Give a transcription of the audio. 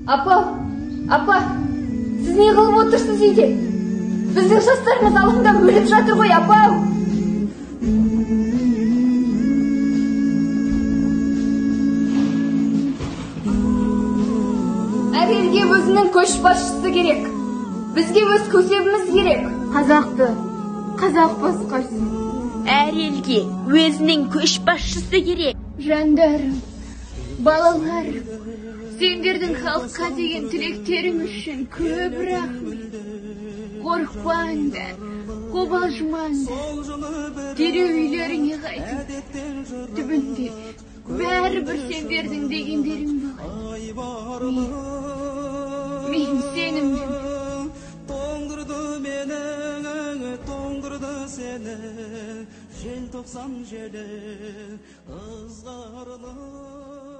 Апа, апа, сіз не қылып отырсыз үйде? Біздің жастарымыз алаңда өліп жатыр ғой, апа. Әр елге өзінің көшбасшысы керек. Бізге өз көсеміміз керек. Қазақты қазақ басқарсын. Әр елге өзінің көшбасшысы керек. Жандарым, балаларым, сендердің халыққа деген тілектерің үшін көп рахмет. Қорықпаңдар, қобалжымаңдар. Дереу үйлеріңе қайтыңдар. Түбінде бәрібір сендердің дегендерің болады. Мен сенімдімін. Тоңдырды мені, тоңдырды сені, желтоқсан желі ызғарлы.